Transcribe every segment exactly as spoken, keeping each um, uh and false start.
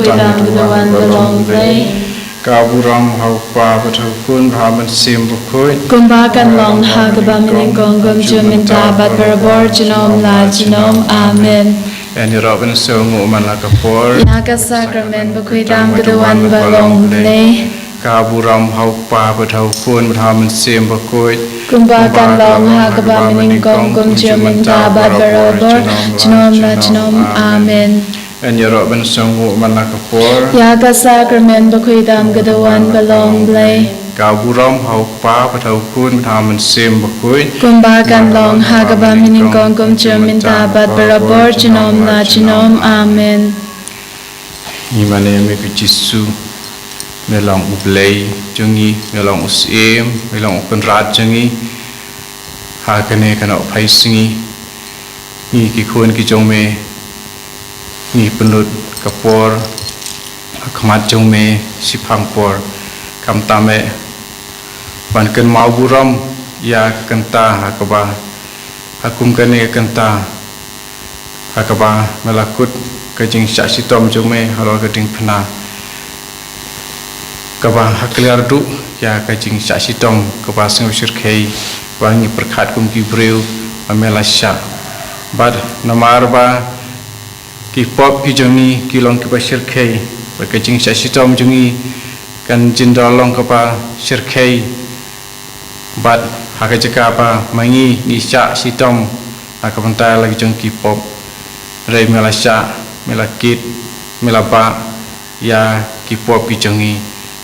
Bakhuid tam ka da wan ka long U Blei. Ka burom ha U Kpa bad ha U Khun bad ha U Mynsiem Bakhuid. Kumba kan long ha kaba mynnyngkong, kumjuh mynta bad barabor, junom la junom. Amen. Ngi ïaroh ban sngewnguh man la ka por ïa ka sakramen bakhuid tam ka da wan ka long U Blei. Ka burom ha U Kpa bad ha U Khun bad ha U Mynsiem Bakhuid. Kumba kan long ha kaba mynnyngkong, kumjuh mynta bad barabor, junom la junom. Amen. Ngi ïaroh ban sngewnguh man la ka por ïa ka sakramen bakhuid tam ka da wan ka long U Blei. Ka burom ha U Kpa bad ha U Khun bad ha U Mynsiem Bakhuid. Kumba kan long ha kaba mynnyngkong, kumjuh mynta bad barabor, junom la junom. Amen. Ngi mane ïa me ko Jisu, me long U Blei jong ngi, me long U Syiem, me long U Kynrad jong ngi. Ha kane ka nohphai sngi, ngi ki khun ki jong me ngi pynlut ka por ha khmat jong me shiphang por. Khamtam eh ban kynmaw burom ïa ka kynta ha kaba, ha kum kane ka kynta ha kaba me la kut ka jingshah shitom jong me halor ka diengphna, kaba ha kliar duh ïa ka jingshah shitom kaba sngewshyrkhei, ba ngi pyrkhat kum ki briew ba me la shah. Bad namar ba ki pop ki jong ngi ki long kiba shyrkhei, bad ka jingshah shitom jong ngi kan jin da long kaba shyrkhei. Bad ha ka jaka ba ma ngi ngi shah shitom na ka bynta la ki jong ki pop, hynrei me la shah, me la kit, me la bah ïa ki pop ki jong ngi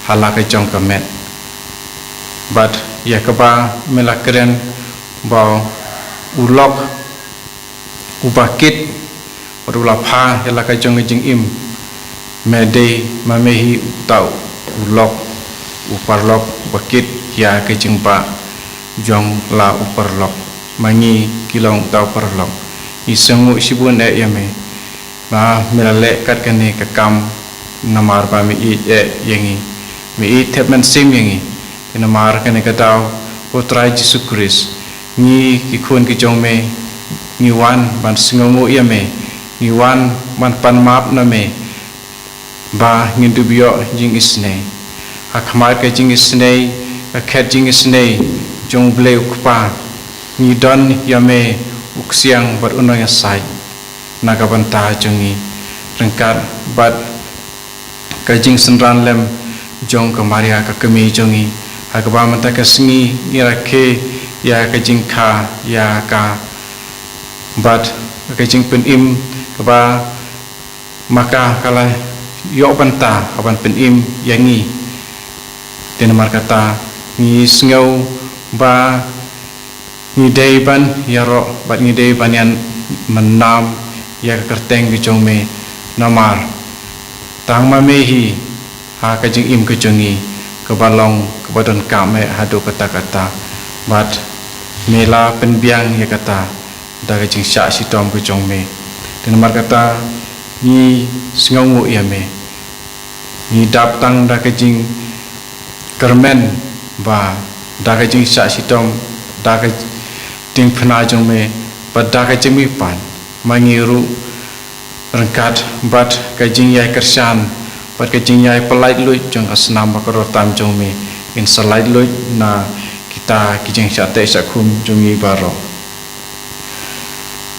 ha la ka jong ka met. Bad ïa kaba me la kren ba u lok uba kit bad u la pha ïa la ka jong ka jingim, me dei ma me hi uta u lok u paralok uba kit ïa ka jingbah jong la u paralok. Ma ngi ki long uta u paralok. Ngi sngewnguh shibun eh ïa me ba me la leh kat kane ka kam, namar ba me ïeit eh ïa ngi, me ïeit thep mynsiem ïa ngi. Te namar kane ka daw, ko Trai Jisu Khrist, ngi ki khun ki jong me ngi wan ban sngewnguh ïa me, ngi wan ban pan map na me, ba ngin dup ïoh jingisynei. Ha khmat ka jingisynei, ka khet jingisynei jong U Blei U Kpa, ngi don ïa me u ksiang bad u nongïasaid na ka bynta jong ngi, ryngkat bad ka jingsynran lem jong ka Maria ka kmie jong ngi, ha kaba mynta ka sngi ngi rakhe ïa ka jingkha ïa ka, bad ka jingpynim kaba ma ka ka la ïoh bynta ha ban pynim ïa ngi. Te namar kata ngi sngew ba ngi dei ban ïaroh bad ngi dei ban ïa mynjur ïa ka kyrteng ka jong me, namar tang ma me hi ha ka jingim ka jong ngi kaba long kaba donkam eh haduh katta katta, bad me la pynbiang ïa kata da ka jingshah shitom ka jong me. Te namar kata ngi sngewnguh ïa me. Ngi dap tang da ka jingkyrmen ba da ka jingshah shitom, da ka diengphna jong me, bad da ka jingmihpat, ma ngi ruh ryngkat bad ka jingïai kyrshan bad ka jingïai pyllait luid jong ka snam bad ka ror tam jong me, ngin sa lait luid na kita ki jingshah teh shah khum jong ngi baroh.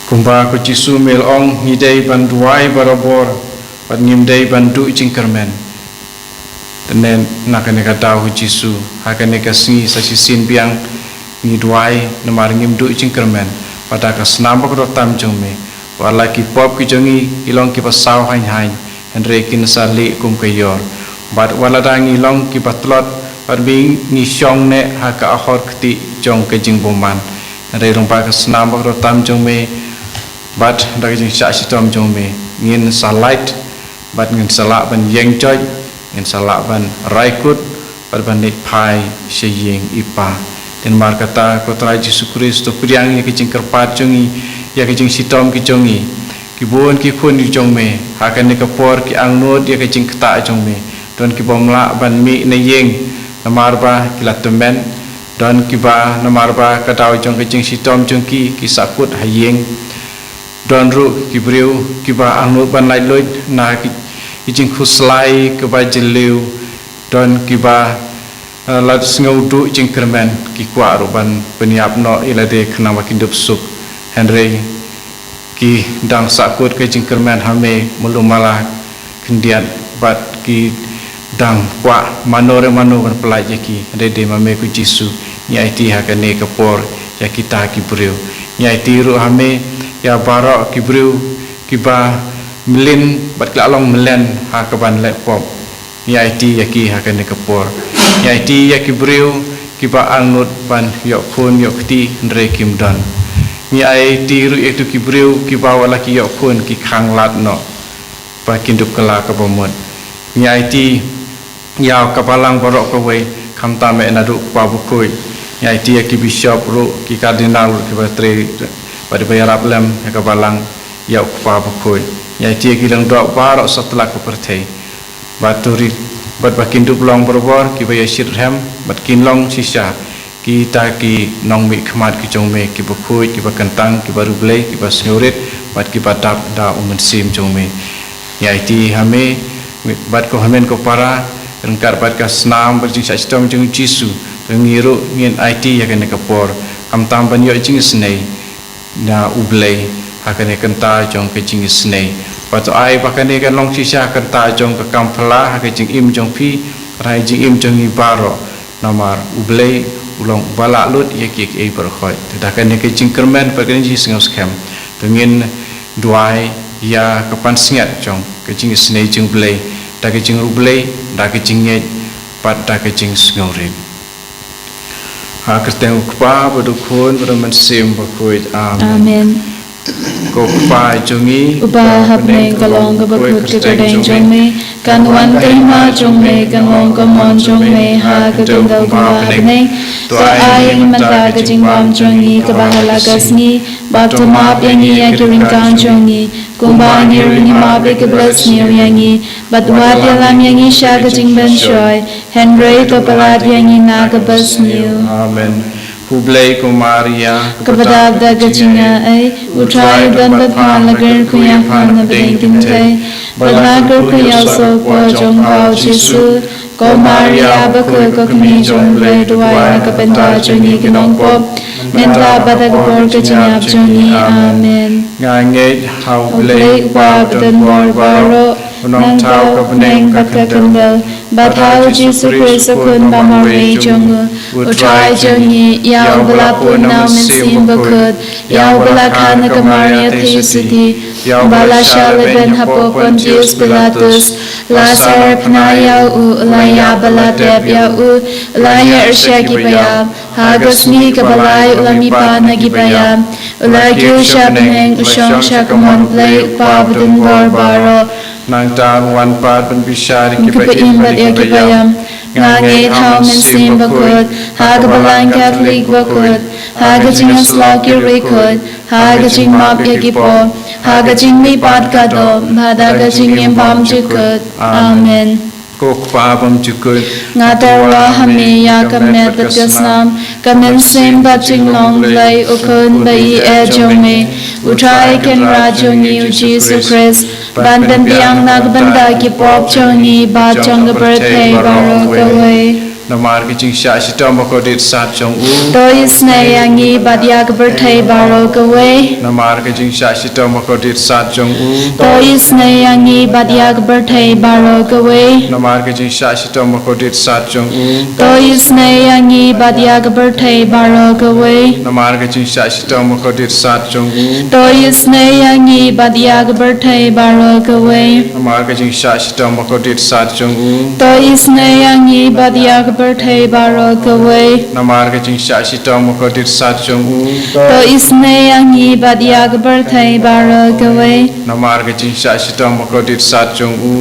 Kumba ko Jisu me la ong, ngi dei ban duwai barabor bad ngim dei ban duh jingkyrmen. Te na kane ka daw ko Jisu, ha kane ka sngi sa shisien biang ngi duwai namar ngim duh jingkyrmen, bad da ka snam bad ka ror tam jong me, wat la ki pop ki jong ngi ki long kiba saw hain hain, hynrei kin sa lieh kum ka ïor. Bad wat lada ngi long kiba tlot bad ngi shong neh ha ka ahor ktieh jong ka jingbymman, hynrei lyngba ka snam bad ka ror tam jong me bad da ka jingshah shitom jong me, ngin sa lait bad ngin sa lah ban ïeng joit, ngin sa lah ban rai kut bad ban leit phai sha ïing i Pa. Te namar kata ko Trai Jisu Khrist, to pdiang ïa ka jingkyrpad jong ngi, ïa ka jingshitom ki jong ngi. Ki bun ki khun ki jong me ha kane ka por ki angnud ïa ka jingktah jong me, don ki bym lah ban mih na ïing namar ba ki la tymmen, don kiba namar ba ka daw jong ka jingshitom jong ki ki sahkut ha ïing. Don ruh ki briew kiba angnud ban lait luid na ki, ki jingkhuslai kiba jylliew, don kiba, eh, la sngew duh jingkyrmen, ki kwah ruh ban pynïap noh ïa lade khnang ba kin dup suk. Hynrei ki dang sahkut ka jingkyrmen ha me, malu mala khyndiat, bad ki dang kwah mano re mano ban pyllait ïa ki. Hynrei dei ma me ko Jisu, ngi aiti ha kane ka por ïa kita ki briew. Ngi aiti ruh ha me ïa baroh ki briew kiba mlien bad ki la long mlien ha kaban leh pop. Ngi aiti ïa ki ha kane ka por. Ngi aiti ïa ki briew kiba angnud ban ïoh khun ïoh kti hynrei kim don. Ngi aiti ruh ïa kito ki briew kiba wat la ki ïoh khun ki khang lad noh ba kin dup kylla kaba mut. Ngi aiti ïa ka balang baroh kawei, khamtam eh naduh u Kpa Bakhuid. Ngi aiti ïa ki bishop ruh, ki cardinal ruh kiba trei bad ba ïarap lem ïa ka balang, ïa u Kpa Bakhuid. Ngi aiti ïa ki lyngdoh baroh satlak ka pyrthei. Bad to rit, bad ba kin dup long barabor kiba ïashit rhem, bad kin long shisha kita ki nongmihkhmat ki jong me, kiba khuid, kiba kyntang, kiba riewblei, kiba sngewrit, bad kiba dap da u Mynsiem jong me. Ngi aiti ha me bad ko hynmen ko para, ryngkat bad ka snam bad jingshah shitom jong u Jisu, to ngi ruh ngin aiti ïa kane ka por, khamtam ban ïoh jingisynei na U Blei ha kane ka kynta jong ka jingisynei. Bad to ai ba kane kan long shisha ka kynta jong ka kam phylla ha ka jingim jong phi, ha ka jingim jong ngi baroh. Namar U Blei u long uba lah lut ïa kiei kiei baroh khoit. Te da kane ka jingkyrmen bad kane ka jingsngewskhem, to ngin duwai ïa ka pansngiat jong ka jingisynei jong U Blei da ka jingriewblei, da ka jingngeit bad da ka jingsngewrit. Ha ka kyrteng U Kpa bad U Khun bad U Mynsiem Bakhuid. Amen. Amen. Ko Kpa jong ngi uba ha bneng, ka long kaba khuid ka kyrteng jong me, kan wan ka hima jong me, kan long ka mon jong me ha ka khyndew kumba ha bneng. To ai ïa ngi mynta ka jingbam jong ngi kaba ha la ka sngi, bad to map ïa ngi ïa ki ryngkang jong ngi, kumba ngi ruh ngi map ïa kiba la sniew ïa ngi, bad wat ïalam ïa ngi sha ka jingpynshoi, hynrei to pynlait ïa ngi na kaba sniew. Amen. Khublei ko Maria, kaba dap da ka jingaiei, U Trai u don bad pha, la kyrkhu ïa pha na pdeng ki kynthei, bad la kyrkhu ïa u sohpoi jong pha U Jisu. Ko Maria bakhuid, ko kmie jong U Blei, duwai na ka bynta jong ngi ki nongpop, mynta bad ha ka por ka jingïap jong ngi. Amen. Nga ngeit ha U Blei, U Kpa badonbor baroh, u nongthaw ka bneng bad ka khyndew, bad ha U Jisu Khrist U Khun ba marwei jong u, U Trai jong ngi, ïa uba la pun na U Mynsiem Bakhuid, ïa uba la kha na ka Maria Theisotti, ïa uba la shah leit ban hapoh Pontius Pilatus, la sah phna ïa u, u la ïap bad la tep ïa u, u la ïaishah ki baïap, ha ka sngi kaba lai u la mihpat na ki baïap, u la kiew sha bneng, u shong sha ka mon U Blei U Kpa badonbor baroh. Nangta un wan pat ban bishar ïa kiba im bad ïa kiba ïam. Nga ngeit ha U Mynsiem Bakhuid, ha ka Balang Katholik bakhuid, ha ka jingïasyllok ki riewkhuid, ha ka jingmap ïa ki pop, ha ka jingmihpat ka doh, bad ha ka jingim bymjukut. Amen. Ko Kpa bymjukut, nga tyrwa ha me ïa ka met bad ka snam, ka mynsiem bad jinglong Blei U Khun ba ïeit jong me, U Trai Kynrad jong ngi U Jisu Khrist, ban pynbiang na ka bynta ki pop jong ngi bad jong ka pyrthei baroh kawei. Namar ka jingshah shitom bakordit sat jong u, to isynei ïa ngi bad ïa ka pyrthei baroh kawei. Namar ka jingshah shitom bakordit sat jong u, to isynei ïa ngi bad ïa ka pyrthei baroh kawei. Namar ka jingshah shitom bakordit sat jong u, to isynei ïa ngi bad ïa ka pyrthei baroh kawei. Namar ka jingshah shitom bakordit sat jong u, to isynei ïa ngi bad ïa ka pyrthei baroh kawei. Namar ka jingshah shitom bakordit sat jong u, to isynei ïa ngi bad ïa ka pyrthei baroh kawei. Namar ka jingshah shitom bakordit sat jong u, to isynei ïa ngi bad ïa ka pyrthei baroh kawei. Namar ka jingshah shitom bakordit sat jong u,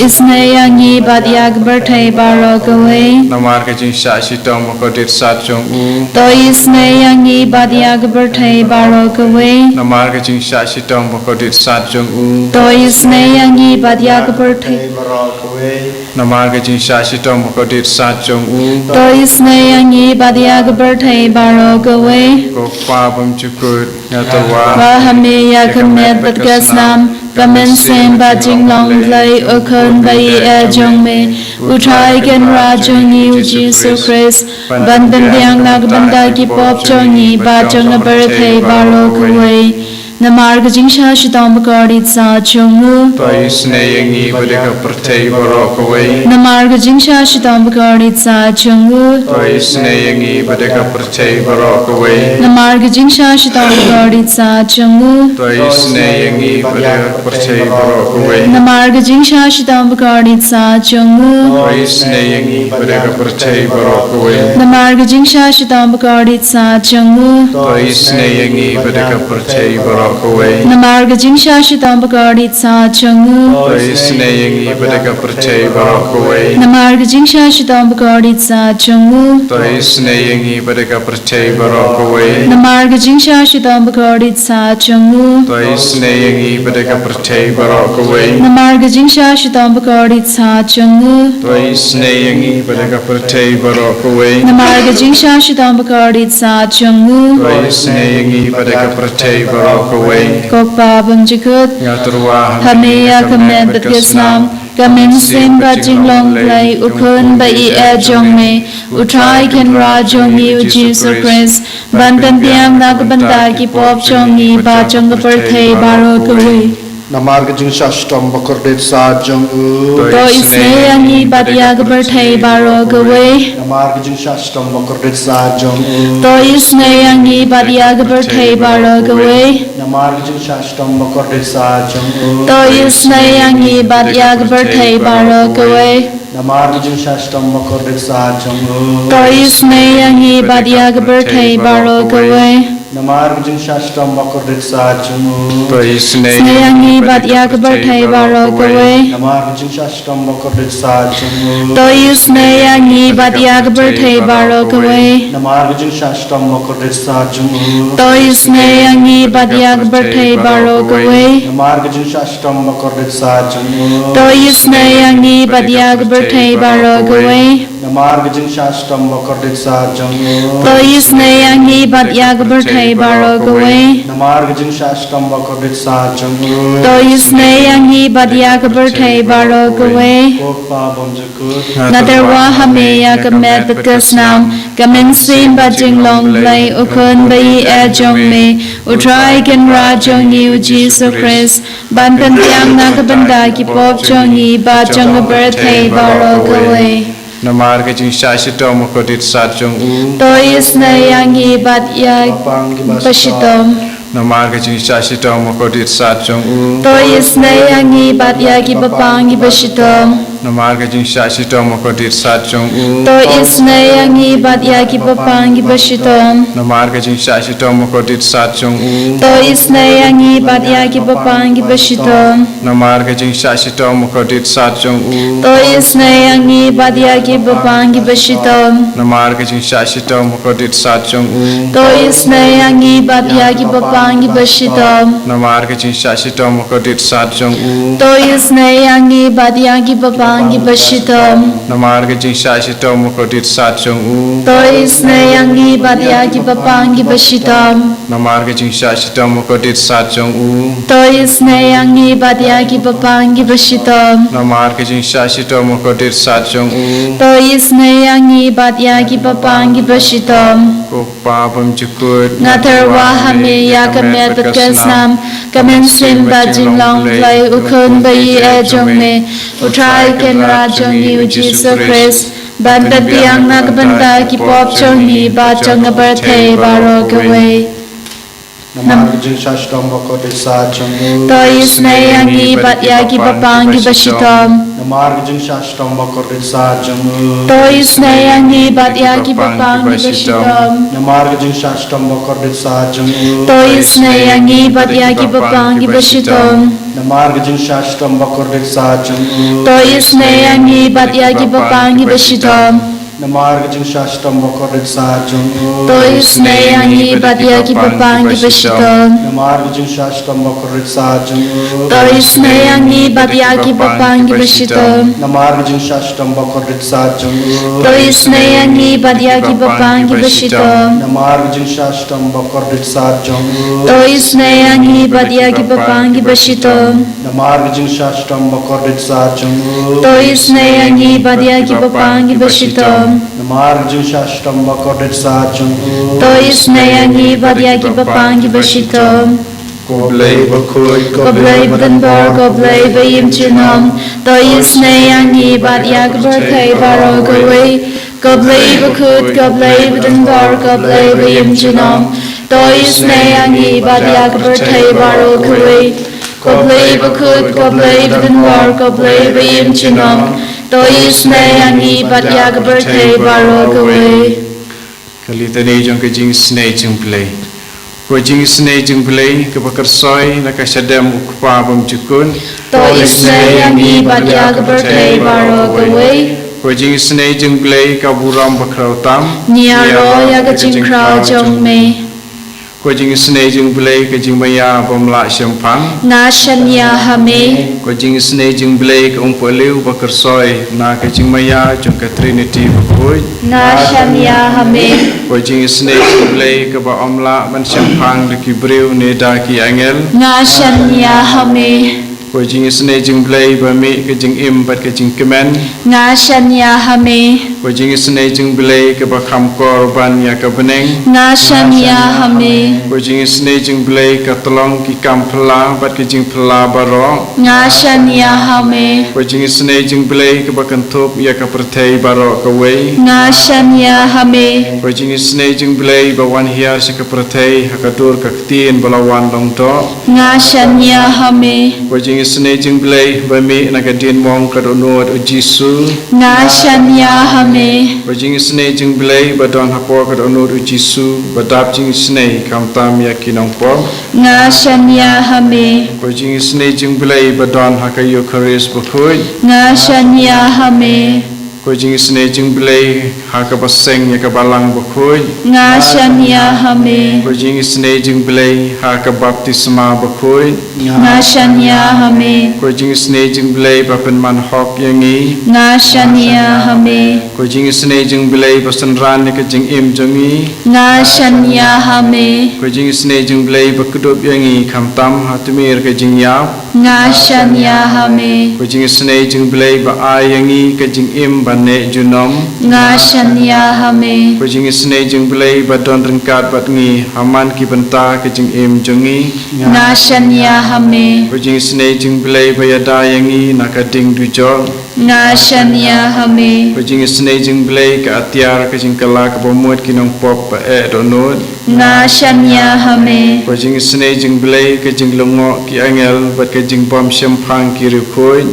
isynei ïa ngi bad ïa ka pyrthei baroh kawei. Namar ka jingshah shitom bakordit sat jong u, to isynei ïa ngi bad ïa ka pyrthei baroh kawei. Namar ka jingshah shitom bakordit sat jong u, to isynei ïa ngi bad ïa ka pyrthei baroh kawei. Namar ka jingshah shitom bakordit sat jong u, to isynei ïa ngi bad ïa ka pyrthei baroh kawei. Ko Kpa bymjukut, nga tyrwa ha me ïa ka met bad ka snam, Ka mynsiem bad jinglong Blei, U Khun ba ïeit jong me, U Trai Kynrad jong ngi U Jisu Khrist, ban pynbiang na ka bynta ki pop jong ngi bad jong ka pyrthei baroh kawei. Namar ka jingshah shitom bakordit sah jong u. To isynei ïa ngi bad ïa ka pyrthei baroh kawei. Namar ka jingshah shitom bakordit sah jong u. To isynei ïa ngi bad ïa ka pyrthei baroh kawei. Namar ka jingshah shitom bakordit sah jong u. To isynei ïa ngi bad ïa ka pyrthei baroh kawei. Namar ka jingshah shitom bakordit sah jong u. To isynei ïa ngi bad ïa ka pyrthei baroh kawei. Namar ka jingshah shitom bakordit sah jong u. To isynei ïa ngi bad ïa ka pyrthei baroh kawei. Namar ka jingshah shitom bakordit sah jong u. To isynei ïa ngi bad ïa ka pyrthei baroh kawei. Namar ka jingshah shitom bakordit sah jong u. To isynei ïa ngi bad ïa ka pyrthei baroh kawei. Namar ka jingshah shitom bakordit sah jong u. To isynei ïa ngi bad ïa ka pyrthei baroh kawei. Namar ka jingshah shitom bakordit sah jong u. To isynei ïa ngi bad ïa ka pyrthei baroh kawei. Namar ka jingshah shitom bakordit sah jong u. To isynei ïa ngi bad ïa ka pyrthei baroh kawei. Ko Kpa bymjukut. Nga tyrwa ha me ïa ka met bad ka snam, ka mynsiem bad jinglong Blei, U Khun ba ïeit jong me, U Trai Kynrad jong ngi U Jisu Khrist, ban pynbiang na ka bynta ki pop jong ngi bad jong ka pyrthei baroh kawei. Namar ka jingshah shitom bakordit sah jong u. To isynei ïa ngi bad ïa ka pyrthei baroh kawei. Namar ka jingshah shitom bakordit sah jong u. To isynei ïa ngi bad ïa ka pyrthei baroh kawei. Namar ka jingshah shitom bakordit sah jong u. To isynei ïa ngi bad ïa ka pyrthei baroh kawei. Namar ka jingshah shitom bakordit sah jong u. To isynei ïa ngi bad ïa ka pyrthei baroh kawei. Namar ka jingshah shitom bakordit sah jong u. To isynei ïa ngi bad ïa ka pyrthei baroh kawei. Namar ka jingshah shitom bakordit sah jong u. To isynei ïa ngi bad ïa ka pyrthei baroh kawei. Namar ka jingshah shitom bakordit sah jong u. To isynei ïa ngi bad ïa ka pyrthei baroh kawei. Namar ka jingshah shitom bakordit sah jong u. To isynei ïa ngi bad ïa ka pyrthei baroh kawei. Namar ka jingshah shitom bakordit sah jong u. To isynei ïa ngi bad ïa ka pyrthei baroh kawei. Namar ka jingshah shitom bakordit sah jong u. To isynei ïa ngi bad ïa ka pyrthei baroh kawei. Ko Kpa bymjukut. Nga tyrwa ha me ïa ka met bad ka snam, ka mynsiem bad jinglong Blei, U Khun ba ïeit jong me, U Trai Kynrad jong ngi U Jisu Khrist, ban pynbiang na ka bynta ki pop jong ngi bad jong ka pyrthei baroh kawei. Namar ka jingshah shitom bakordit sah jong u. To isynei ïa ngi bad ïa ki bashitom. Namar ka jingshah shitom bakordit sah jong u. To isynei ïa ngi bad ïa ki bapang ki bashitom. Namar ka jingshah shitom bakordit sah jong u. To isynei ïa ngi bad ïa ki bapang ki bashitom. Namar ka jingshah shitom bakordit sah jong u. To isynei ïa ngi bad ïa ki bapang ki bashitom. Namar ka jingshah shitom bakordit sah jong u. To isynei ïa ngi bad ïa ki bapang ki bashitom. Namar ka jingshah shitom bakordit sah jong u. To isynei ïa ngi bad ïa ki bapang ki bashitom. Namar ka jingshah shitom bakordit sah jong u. To isynei ïa ngi bad ïa ki bapang ki bashitom. Namar ka jingshah shitom bakordit sah jong u. To isynei ïa ngi bad ïa ki bapang ki bashitom. Namar ka jingshah shitom bakordit sah jong u. To isynei ïa ngi bad ïa ki bapang ki bashitom. Namar ka jingshah shitom bakordit sah jong u. To isynei ïa ngi bad ïa ki bapang ki bashitom. Ko Kpa bymjukut. Nga tyrwa ha me ïa ka met bad ka snam, ka mynsiem bad jinglong Blei, U Khun ba ïeit jong me, U Trai Kynrad jong ngi U Jisu Khrist, ban pynbiang na ka bynta ki pop jong ngi bad jong ka pyrthei baroh kawei. Namar ka jingshah shitom bakordit sah jong u. To isynei ïa ngi bad ïa ki bapang ki bashitom. Namar ka jingshah shitom bakordit sah jong u. To isynei ïa ngi bad ïa ki bapang ki bashitom. Namar ka jingshah shitom bakordit sah jong u. To isynei ïa ngi bad ïa ki bapang ki bashitom. Namar ka jingshah shitom bakordit sah jong u. To isynei ïa ngi bad ïa ki bapang ki bashitom. Namar ka jingshah shitom bakordit sah jong u. To isynei ïa ngi bad ïa ki bapang kiba shitom. Namar ka jingshah shitom bakordit sah jong u. To isynei ïa ngi bad ïa ki bapang kiba shitom. Namar ka jingshah shitom bakordit sah jong u. To isynei ïa ngi bad ïa ki bapang kiba shitom. Namar ka jingshah shitom bakordit sah jong u. To isynei ïa ngi bad ïa ki bapang kiba shitom. Namar ka jingshah shitom bakordit sah jong u. To isynei ïa ngi bad ïa ki bapang kiba shitom. Namar ka jingshah shitom bakordit sah jong u. To isynei ïa ngi bad ïa ki bapang kiba shitom. Ko Blei bakhuid, ko Blei badonbor, ko Blei ba im junom. To isynei ïa ngi bad ïa ka pyrthei baroh kawei. Ko Blei bakhuid, ko Blei badonbor, ko Blei ba im junom. To isynei ïa ngi bad ïa ka pyrthei baroh kawei. Ko Blei bakhuid, ko Blei badonbor, ko Blei ba im junom. To isynei ïa ngi bad ïa ka pyrthei baroh kawei. Ka litani jong ka jingisynei jong Blei. Ko jingisynei jong Blei kaba kyrsoi na ka shadem u Kpa bymjukut. To isynei ïa ngi bad ïa ka pyrthei baroh kawei. Ko jingisynei jong Blei ka burom bakhraw tam. Ngi ïaroh ïa ka jingkhraw jong me. Ko jingisynei jong Blei ka jingmaïa bym lah shemphang. Nga shaniah ha me. Ko jingisynei jong Blei ka umpohliew ba kyrsoi na ka jingmaïa jong ka Trinity bakhuid. Nga shaniah ha me. Ko jingisynei jong Blei kaba ym lah ban shemphang da ki briew ne da ki angel. Nga shaniah ha me. Ko jingisynei jong Blei ba mih ka jingim bad ka jingkmen. Nga shaniah ha me. Ko jingisynei jong Blei kaba kham kor ban ïa ka bneng. Nga shaniah ha me. Ko jingisynei jong Blei ka tyllong ki kam phylla bad ka jingphylla baroh. Nga shaniah ha me. Ko jingisynei jong Blei kaba kynthup ïa ka pyrthei baroh kawei. Nga shaniah ha me. Ko jingisynei jong Blei ba wan hiar sha ka pyrthei ha ka dur ka ktien ba la wan long doh. Nga shaniah ha me. Ko jingisynei jong Blei ba mih na ka diengphna ka dohnud u Jisu. Nga shaniah ha me. Ko jingisynei jong Blei ba don hapoh ka dohnud u Jisu ba dap jingisynei khamtam ïa ki nongpop. Nga shaniah ha me. Ko jingisynei jong Blei ba don ha ka Eukharist bakhuid. Nga shaniah ha me. Ko jingisynei jong Blei ha kaba seng ïa ka balang bakhuid. Nga shaniah ha me. Ko jingisynei jong Blei ha ka baptisma bakhuid. Nga shaniah ha me. Ko jingisynei jong Blei ba pynman hok ïa ngi. Nga shaniah ha me. Ko jingisynei jong Blei ba synran ïa ka jingim jong ngi. Nga shaniah ha me. Ko jingisynei jong Blei ba kdup ïa ngi khamtam ha tmier ka jingïap. Nga shaniah ha me. Ko jingisynei jong Blei ba ai ïa ngi ka jingim ban neh junom. Nga shaniah ha me. Ko jingisynei jong Blei ba don ryngkat bad ngi ha man ki bynta ka jingim jong ngi. Nga shaniah ha me. Ko jingisynei jong Blei ba ïada ïa ngi na ka ding dujok. Nga shaniah ha me. Ko jingisynei jong Blei ka atiar ka jingkylla kaba mut ki nongpop ba eh dohnud. Nga shaniah ha me. Ko jingisynei jong Blei ka jinglyngngoh ki angel bad ka jingbym shemphang ki riewkhuid.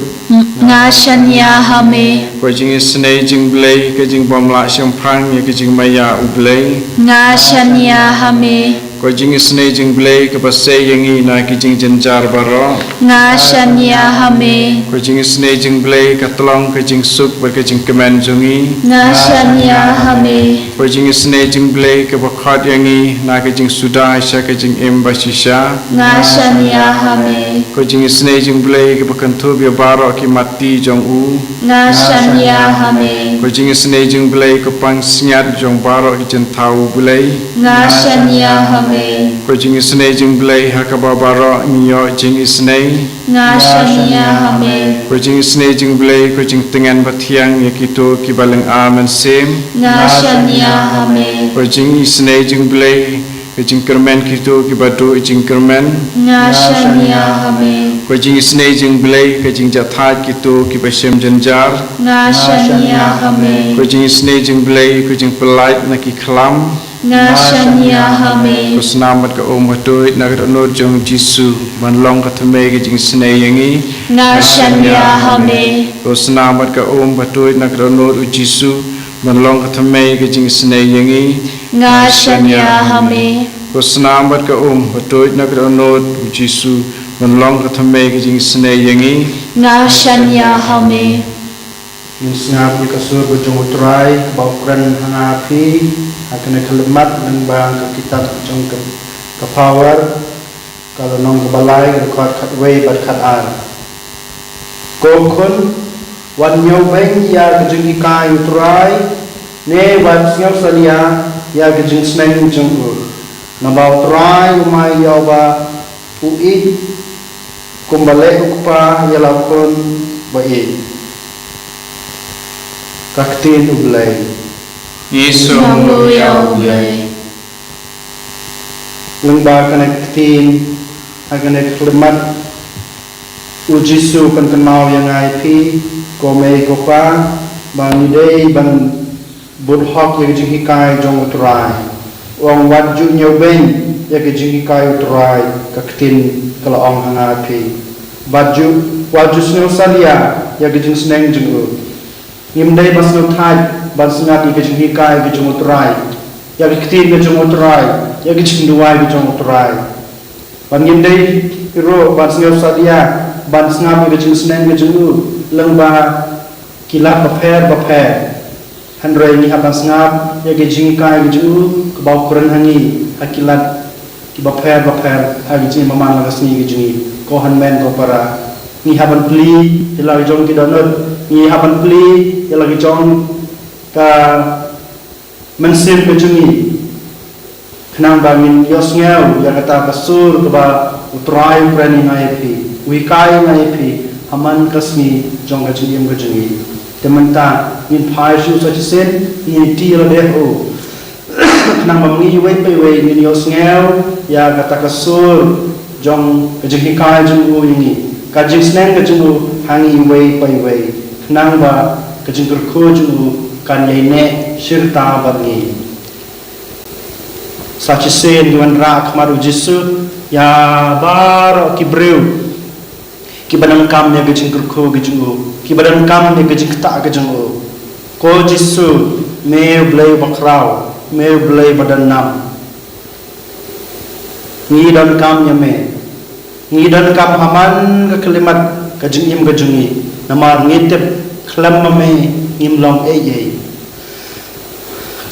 Nga shaniah ha me. Ko jingisynei jong Blei ka jingbym lah shemphang ïa ka jingmaïa u Blei. Nga shaniah ha me. Ko jingisynei jong Blei kaba sei ïa ngi na ki jingjynjar baroh. Nga shaniah ha me. Ko jingisynei jong Blei ka tyllong ka jingsuk bad ka jingkmen jong ngi. Nga shaniah ha me. Ko jingisynei jong Blei kaba khot ïa ngi na ka jingsuda sha ka jingim bashisha. Nga shaniah ha me. Ko jingisynei jong Blei kaba kynthup ïa baroh ki matti jong u. Nga shaniah ha me. Ko jingisynei jong Blei ka pansngiat jong baroh ki jingthaw u Blei. Nga shaniah ha me. Ko jingisynei jong Blei ha kaba baroh ngi ïoh jingisynei. Nga shaniah ha me. Ko jingisynei jong Blei ka jingtngen bathiang ïa kito kiba lynga mynsiem. Nga shaniah ha me. Ko jingisynei jong Blei ka jingkyrmen kito kiba duh jingkyrmen. Nga shaniah ha me. Ko jingisynei jong Blei ka jingjahthait kito kiba shem jynjar. Nga shaniah ha me. Ko jingisynei jong Blei ka jingpyllait na ki khlam. Nga shaniah ha me. Ko snam bad ka um ba tuid na ka dohnud jong Jisu ban long ka thymmei ka jingisynei ïa ngi. Nga shaniah ha me. Ko snam bad ka um ba tuid na ka dohnud u Jisu ban long ka thymmei ka jingisynei ïa ngi. Nga shaniah ha me. Ko snam bad ka um ba tuid na ka dohnud u Jisu ban long ka thymmei ka jingisynei ïa ngi. Nga shaniah ha me. Ngin sngap ïa ka sur ka jong U Trai, kaba u kren ha nga ha phi, ha kane ka khyllipmat, lyngba ka kitab jong ka, ka Proverb, ka lynnong kaba lai, ka dkhot khatwei bad khatar. Ko khun, wat ñiewbeiñ ïa ka jinghikai U Trai, ne wat sngewsalia ïa ka jingsneng jong u. Naba U Trai u mai ïa uba u ïeit, kumba leh u kpa ïa la u khun ba ïeit. Ka ktien U Blei. Ngi sngewnguh ïa U Blei. Lyngba kane ka ktien, ha kane ka khyllipmat, U Jisu u pynkynmaw ïa nga ïa phi, ko mei ko pa, ba ngi dei ban bud hok ïa ka jinghikai jong U Trai. U ong wat ju ñiewbeiñ ïa ka jinghikai U Trai, ka ktien ka la ong ha nga ha phi. Bad ju, wat ju sngewsalia ïa ka jingsneng jong u. Ngim dei ban sngewthait ban sngap ïa ka jinghikai ka jong U Trai, ïa ka ktien ka jong U Trai, ïa ka jingduwai ka jong U Trai. Bad ngim dei ruh ban sngewsalia ban sngap ïa ka jingsneng ka jong u lyngba ki lad bapher bapher. Hynrei ngi hap ban sngap ïa ka jinghikai ka jong u, kaba u kren ha ngi ha ki lad kiba pher bapher ha ka jingim man la ka sngi ka jong ngi. Ko hynmen ko para, ngi hap ban plie ïa la ki jong ki dohnud, ngi hap ban plie ïa la ki jong ka mynsiem ka jong ngi, khnang ba ngin ïohsngew ïa kata ka sur kaba U Trai u kren ïa nga ïa phi, u hikai ïa nga ïa phi ha man ka sngi jong ka jingim ka jong ngi. Te mynta ngin phai shuh sa shisien, ngin ïaiti lade ha u, khnang ba ma ngi iwei pa iwei ngin ïohsngew ïa kata ka sur jong ka jinghikai jong u ïa ngi, ka jingsneng ka jong u ha ngi iwei pa iwei, khnang ba ka jingkyrkhu jong u kan ïaineh shirta bad ngi. Sa shisien ngi wanrah ha khmat U Jisu ïa baroh ki briew kiba donkam ïa ka jingkyrkhu ka jong u, kiba donkam ïa ka jingktah ka jong u. Ko Jisu, me U Blei uba khraw, me U Blei uba donnam. Ngi donkam ïa me. Ngi donkam ha man ka khyllipmat ka jingim ka jong ngi. Namar ngi tip khlem ma me ngim long ei ei.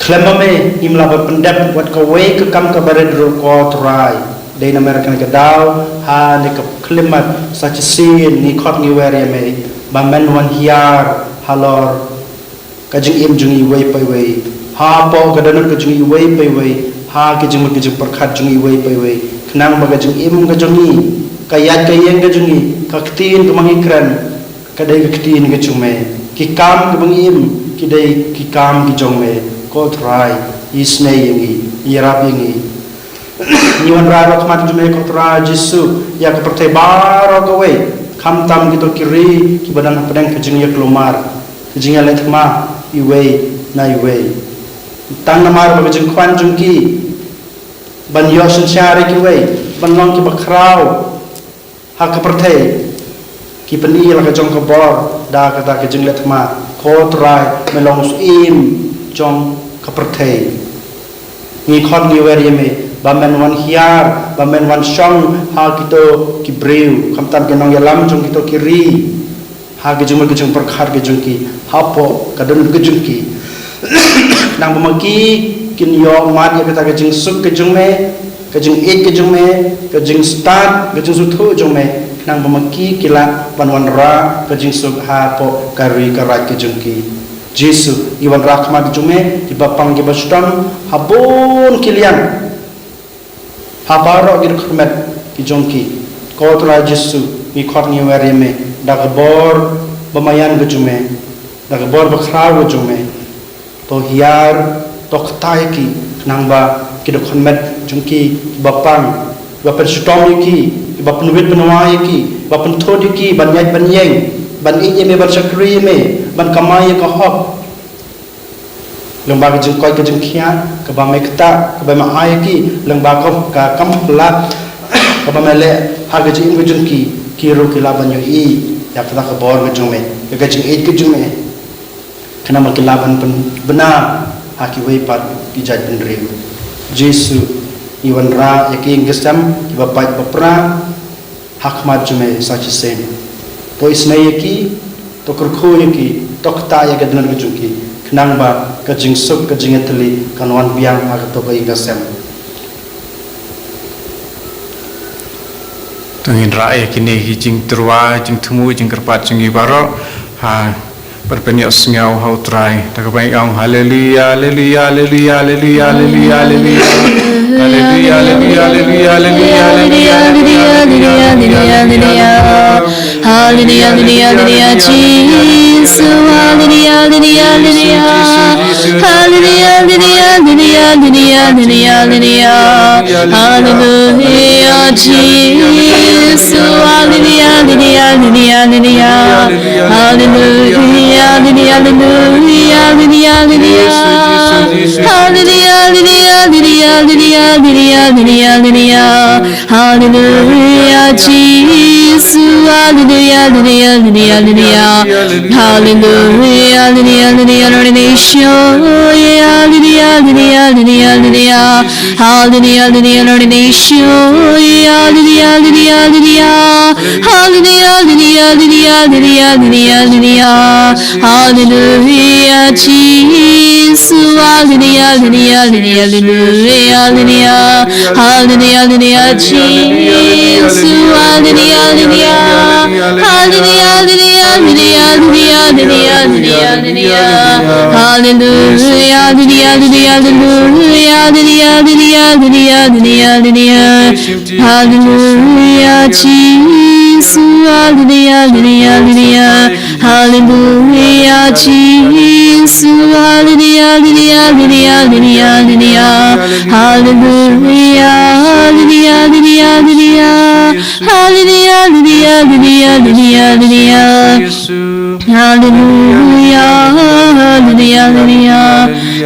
Khlem ma me ngim lah ban pyndep wat kawei ka kam kaba rit ruh, ko Trai. Dei namar kane ka daw, ha kane ka khyllipmat sa shisien ngi khot ngi wer ïa me ba men wan hiar halor ka jingim jong ngi iwei pa iwei, hapoh ka dohnud ka jong ngi iwei pa iwei, ha ki jingmut ki jingpyrkhat jong ngi iwei pa iwei, khnang ba ka jingim ka jong ngi, ka ïaid ka ïeng ka jong ngi, ka ktien kaba ngi kren, ka dei ka ktien ka jong me. Ki kam kiba ngi im ki dei ki kam ki jong me. Ko Trai, isynei ïa ngi, ïarap ïa ngi. Ngi wanrah ha khmat jong me, ko Trai Jisu, ïa ka pyrthei baroh kawei, khamtam kito ki ri kiba don hapdeng ka jingïakulmar, ka jingïaleh thma iwei na iwei. Tang namar ba ka jingkwah jong ki ban ïoh synshar ïa kiwei, ban long kiba khraw ha ka pyrthei, ki pyni la ka jong ka bor da kata ka jingleh thma. Ko Trai, me long u syiem jong ka pyrthei. Ngi khot ngi wer ïa me ba men wan hiar, ba men wan shong ha kito ki briew, khamtam ki nongïalam jong kito ki ri, ha ki jingmut ki jingpyrkhat ki jong ki, hapoh ka dohnud ki jong ki. Khnang ba ma ki kin ïoh mad ïa kata ka jingsuk ka jong me, ka jingïeit ka jong me, ka jingstad, ka jingsngewthuh jong me, khnang ba ma ki ki lah ban wanrah ka jingsuk hapoh ka ri ka raid ka jong ki. Jisu, ngi wanrah ha khmat jong me kiba pang kiba shitom ha bun ki liang, ha baroh ki dkhot met ki jong ki. Ko Trai Jisu, ngi khot ngi wer ïa me da ka bor ba maïan ka jong me, da ka bor ba khraw ka jong me. To hiar, to ktah ïa ki, khnang ba ki dkhot met jong ki kiba pang, kiba pynshitom ïa ki, kiba pynwit pynwai ïa ki, kiba pynthut ïa ki ban ïaid ban ïeng, ban ïeit ïa me, ban shakri ïa me, ban kamai ïa ka hok. Lyngba ka jingkoit ka jingkhiah kaba me ktah, kaba me ai ïa ki, lyngba ka, ka kam phylla kaba me leh ha ka jingim ka jong ki, ki ruh ki lah ban ïohi ïa kata ka bor ka jong me, ïa ka jingïeit ka jong me, khnang ba ki lah ban pynbna ha kiwei pat ki jaitbynriew. Jisu, ngi wanrah ïa ki ïing ki sem kiba pait ba pra ha khmat jong me sa shisien. To isynei ïa ki, To kyrkhu ïa ki, to ktah ïa ka dohnud ka jong ki, khnang ba ka jingsuk, ka jingïatylli kan wan biang ha kato ka ïing ka sem. To ngin rah ïa kine ki jingtyrwa, jingthmu, jingkyrpad jong ngi baroh ha ban pynïohsngew ha U Trai. Da kaba ngi ong haleluya, haleluya, haleluya, haleluya, haleluya. Haleluya, haleluya, haleluya, haleluya, haleluya, haleluya, haleluya, haleluya. Haleluya, haleluya, haleluya, Jisu, haleluya, haleluya, haleluya. Haleluya, haleluya, haleluya, haleluya, haleluya. Haleluya, Jisu, haleluya, haleluya, haleluya, haleluya. Haleluya, haleluya, haleluya, haleluya, haleluya. Haleluya, haleluya, haleluya, haleluya, haleluya, haleluya. Haleluya, Jisu, haleluya, haleluya, haleluya, haleluya. Haleluya, haleluya, haleluya, Lord, we worship you. Haleluya, haleluya, haleluya, haleluya. Haleluya, haleluya, Lord, we worship you. Haleluya, haleluya, haleluya, haleluya. Haleluya, haleluya, haleluya, haleluya, haleluya. Haleluya, Jisu, haleluya, haleluya, haleluya, haleluya, haleluya. Haleluya, haleluya, Jisu, haleluya, haleluya. Haleluya, haleluya, haleluya, haleluya, haleluya, haleluya. Haleluya, haleluya, haleluya, haleluya, haleluya, haleluya, haleluya, haleluya. Haleluya, Jisu, haleluya, haleluya, haleluya. Haleluya, Jisu, haleluya, haleluya, haleluya, haleluya, haleluya. Haleluya, haleluya, haleluya, haleluya. Haleluya, haleluya, haleluya, haleluya, haleluya. Haleluya, haleluya, haleluya.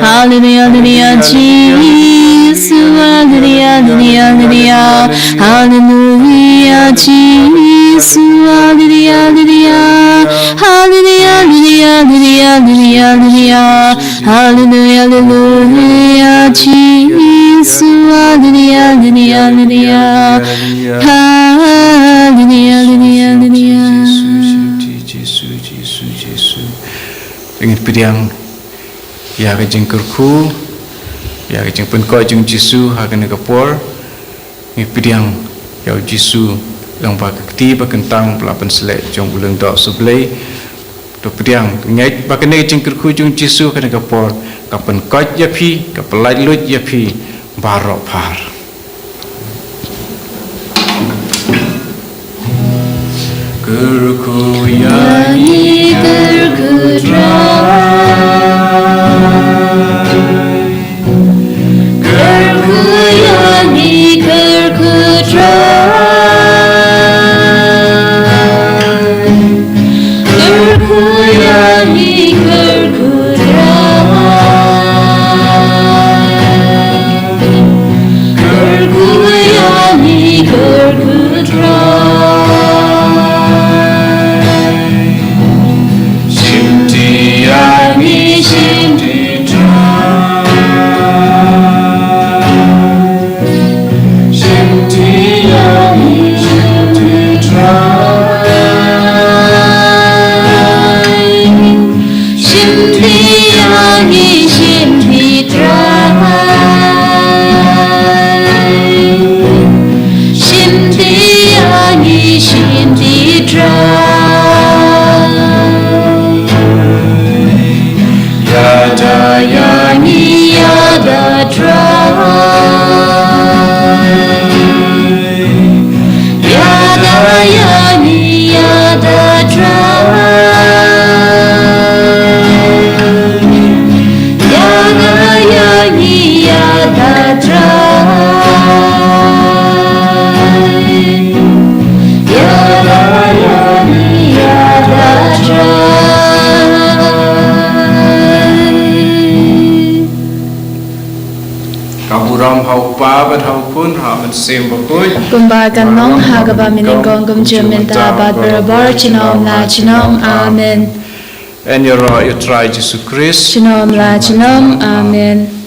Haleluya, haleluya, Jisu, haleluya, haleluya, haleluya. Haleluya, Jisu, haleluya, haleluya. Haleluya, haleluya, haleluya, haleluya, haleluya. Haleluya, haleluya, Jisu, haleluya, haleluya, haleluya. Haleluya, haleluya, haleluya. Jisu, Jisu, Jisu, Jisu. Ngin pdiang ïa ka jingkyrkhu, ïa ka jingpynkoit jong Jisu ha kane ka por. Ngi pdiang ïa u Jisu, long ba ka kti ba kyntang ba la pynsleh jong u Lyngdoh Sublei. To pdiang, ngeit ba kane ka jingkyrkhu jong Jisu kane ka por ka pynkoit ïa phi, ka pyllait luid ïa phi baroh phar. Kyrkhu ïa ngi, kyrkhu Trai. Kyrkhu ïa ngi, kyrkhu Trai. Kyrkhu ïa ngi, kyrkhu Trai. Kyrkhu ïa ngi, kyrkhu Trai. Shim ti ïa ngi, shim ti Trai. Shim ti ïa ngi, shim ti Trai. Shim ti ïa ngi, shim ti Trai. Shim ti ïa ngi, shim ti Trai. Ïada ïa ngi, ïada Trai. Ïada ïa ngi, ïada Trai. Ïada ïa ngi, ïada Trai. Ïada ïa ngi, ïada Trai. Ka burom ha u Kpa bad ha u Khun, ha u Mynsiem Bakhuid. Kumba ka long ha kaba mynnyngkong, kumjuh mynta bad barabor, junom la junom. Amen. Yn ïaroh ïa u Trai Jisu Khrist. Junom la junom. Amen.